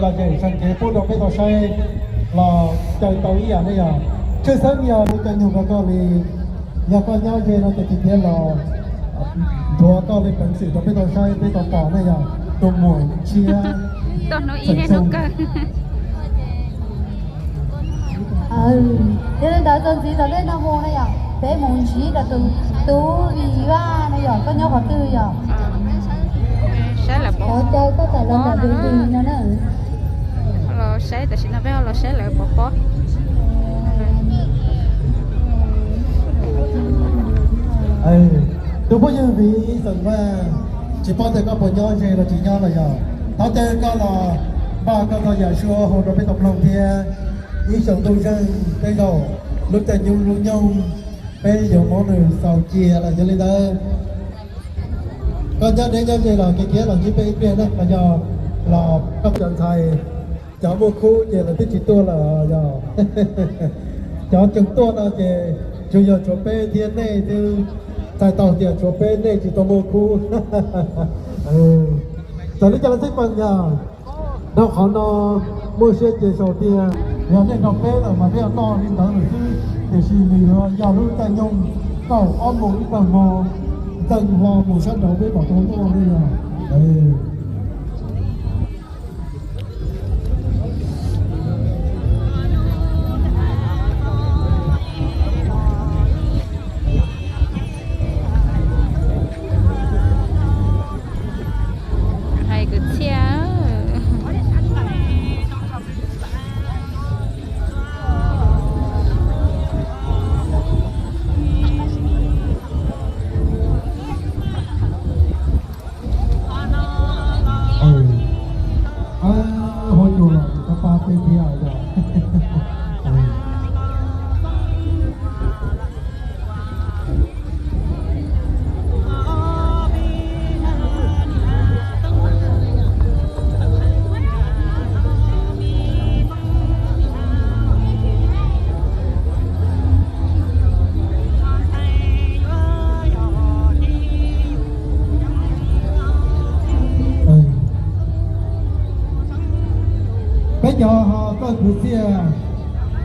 Los ces sawv kev pub rau peb tau saib los caw tau ib yam ne yog. Tshwj xeeb yog lub caij nyoog rau koj li, yog koj nyob ze no ces cia li los nthuav koj li peev xwm rau peb tau saib peb tau pom ne yog. Tus muam tshiab. Yog li ntawd txuas ntxiv tom ntej no mus na yog peb mus ntsib rau tus tub Vim Vaj na yog koj nyob qhov twg yog? Saib lawv pov pob no na. Los saib tam sim no peb los saib lawv pov pob. Tus phooj ywg Vim Xeem Vaj, tsis paub tias koj puas nyob ze los tsis nyob los yog thov caw koj los npaj koj txhua yam sua hau rau peb tau mloog thiab. Ib xyoos ntuj zeeg peb zaum lub caij nyoog lub nyoog peb yuav muab nws xaus cia lawm. Yog li ntawd koj nyob deb nyob ze los kev khiav los ntsib peb ib pliag na los yog los koj cov ntxhais cov muaj khub ces lawv twb tsis tuaj lawm yog. Cov tseem tuaj no ces tsuas yog tshuav peb thiab nej twb txhais tau tias tshuav peb nej tsis tau muaj khub. Txawm li cas los xij peem yog rau qhov no muaj siab ces sau tiag. Yog nej nrog peb lawm mas peb noj li ntawd lawm xwb, tiam sis nws yuav yog lub caij nyoog kaum ob moos ib tag hmo ntxeev hlo mus sab nraud peb mam tau noj li yog. Hais kwv txhiaj. Hauv cua los tsis tau pab peb thiab os. Peb cov ho txawj kwv txhiaj,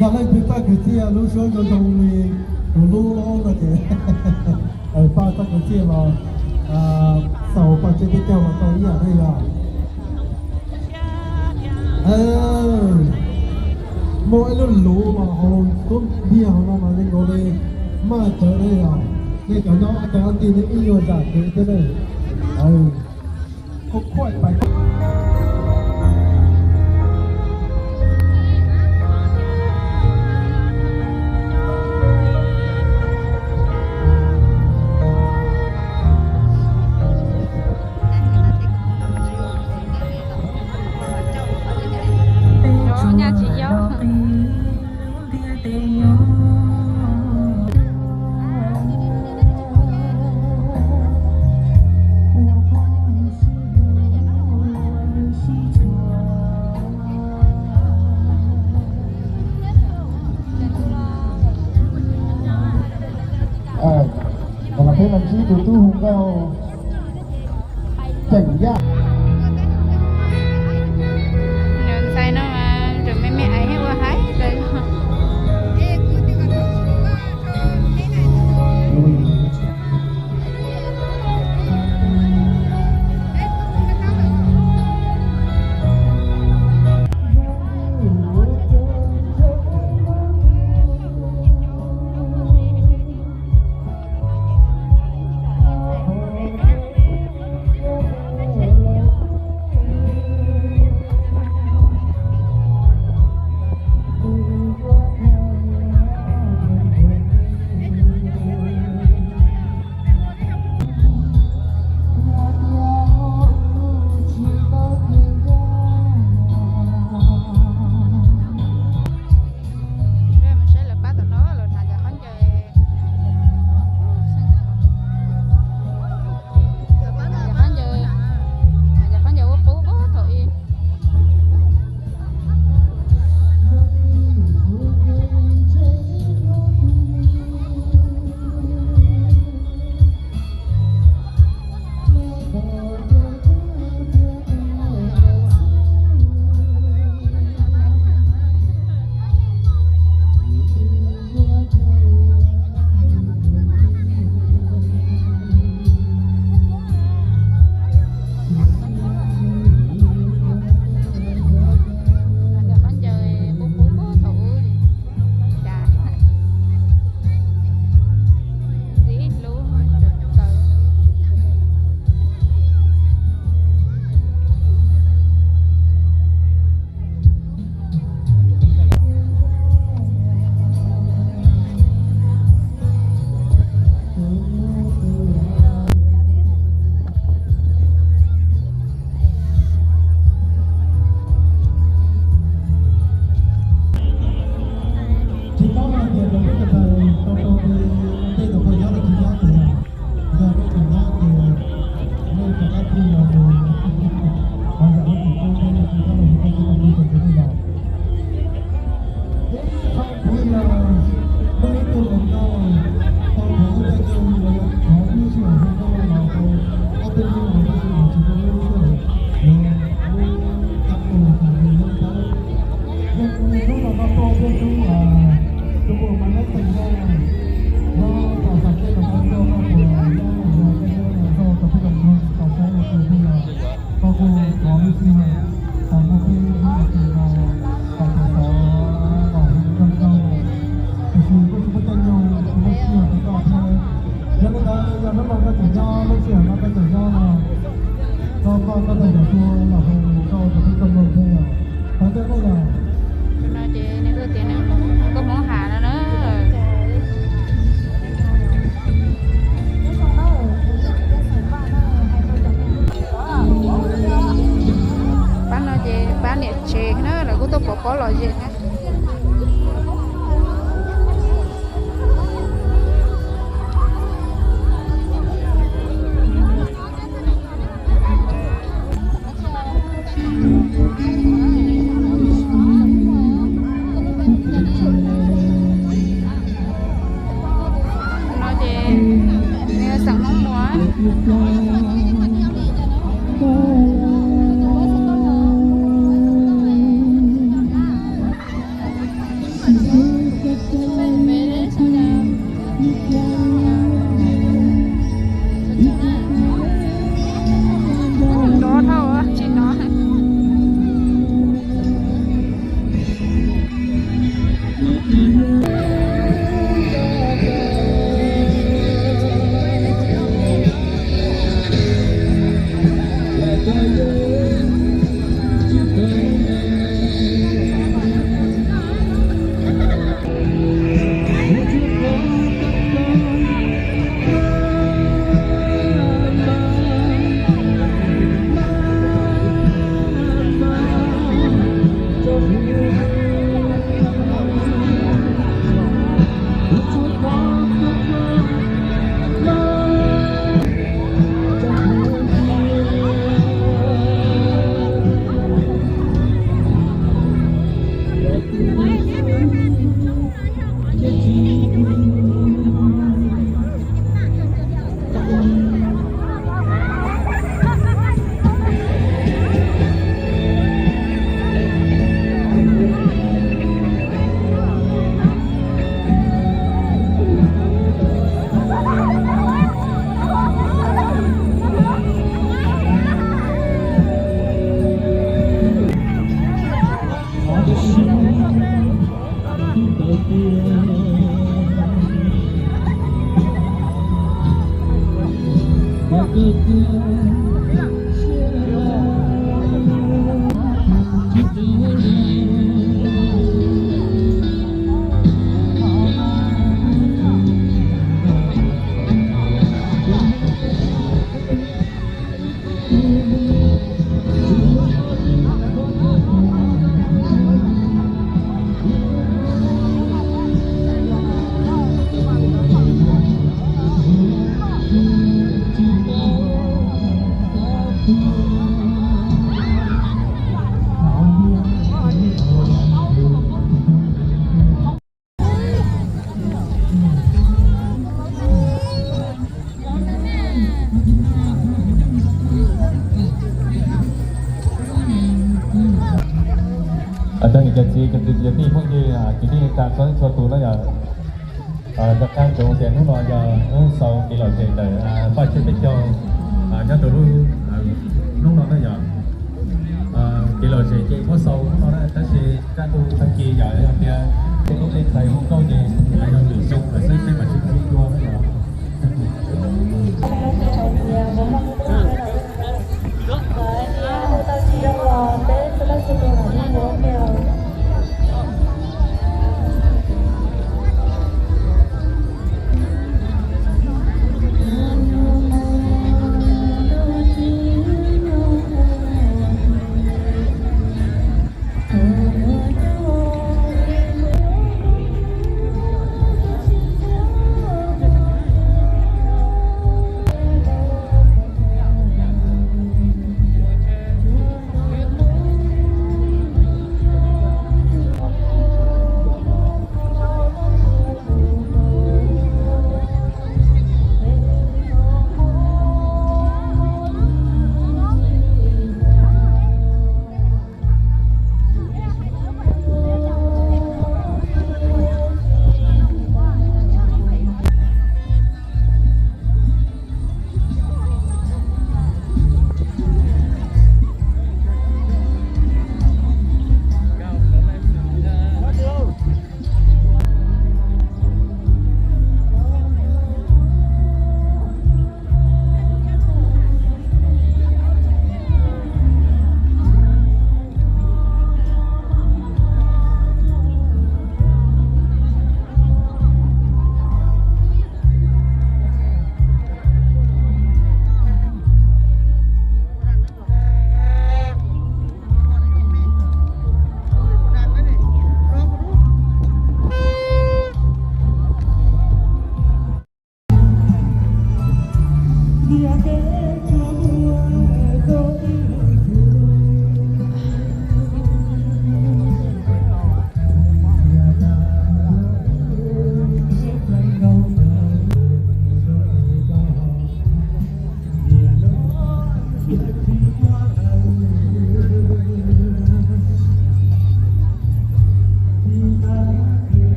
yog leej twg txawj kwv txhiaj lub suab zoo zoo li kuv lub no ces pab txawj kwv txhiaj los xaus paj tsib peb caug los tau ib yam li yog. Muaj ib lub luv los hauv tub ntiag hauv no mas zoo nkaus li maj cawv li yog. Nej cov nyob cov ntij nej ib nyuag zam kev thiab ne. Peb los ntsib tus tub hu nkauj Ceem Yaj. Ntxhais no mas tseem me me ais thiab ua haib tas zog. Tsev na, lawv kuj tuaj pov pob lom zem na. No ces nws xeem Hmoob Muas. Nrov dhau tsis hnov. Cov niam cov txiv, cov kwv cov tij phooj ywg, kwv tij neej tsa txhua leej txhua tus na yom. Rov qab ntsoov tias hnub no yog hnub xaus kev lom zem ntawm Paj Tsawb Peb Caug nyob rau lub hnub no na yom. Kev lom zem ces muab xaus hnub no na, tab sis kaj ntug tag kis yom, yog tias tej tub tej ntxhais hu nkauj ces yog lwm xyoo lawm xwb, peb mam sib ntsib dua na yom.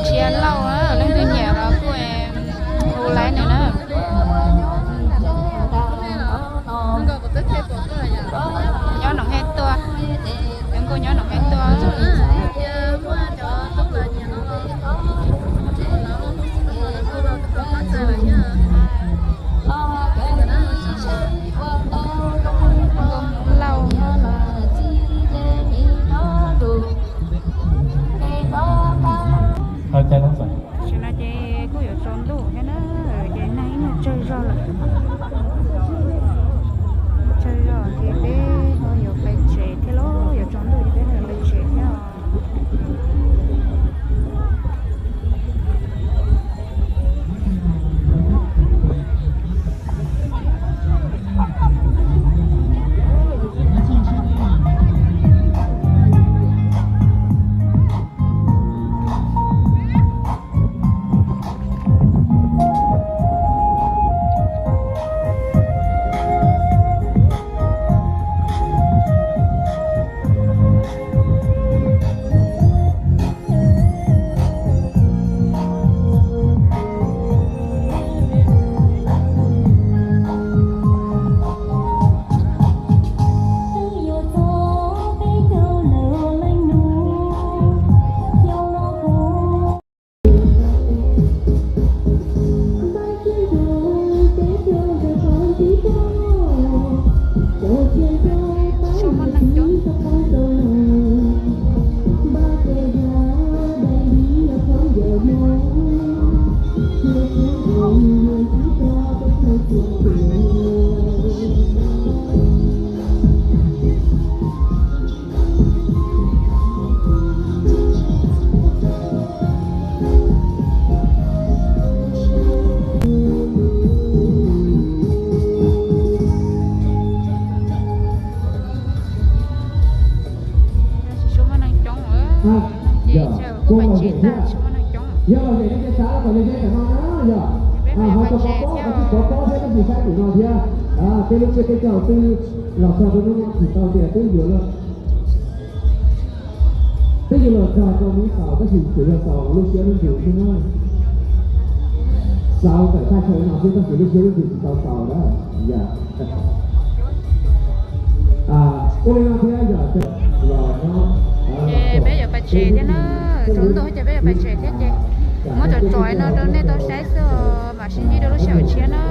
Tsia lauj, leej twg nyiam los kuj hu laiv nws na. Nyob Noom Hej Tuaj, cov nkauj nyob Noom Hej Tuaj. Lauj. Tam sim no ces kuj yuav tsaus ntuj thiab na, ces neeg ib nyuag tsawg zog lawm. Tsawg zog ces peb ho yuav pais tsev thiab lauj, yuav tsaus ntuj ces peb ho yuav pais tsev thiab os. Tsis muaj neeg coob, ces kuj pais tsev tag, tsis muaj neeg coob. Peb ho yuav pais tsev thiab. Peb lub tsiab peb caug twb los txog rau hnub no tsis tau tias twb yuav lawm. Twb yuav los txog rau hnub xaus tab sis tsuas yog xaus lub siab lub ntsws xwb na. Xaus tawm thaj chaw no xwb tab sis lub siab lub ntsws tsis tau xaus na. Ua li no thiab yog los no. Ces peb yuav pais tsev thiab na, tsaus ntuj ces peb yuav pais tsev thiab ces muab tsom tsom no rau nej tau saib xwb os, mam sib ntsib rau lub sij hawm tshiab na.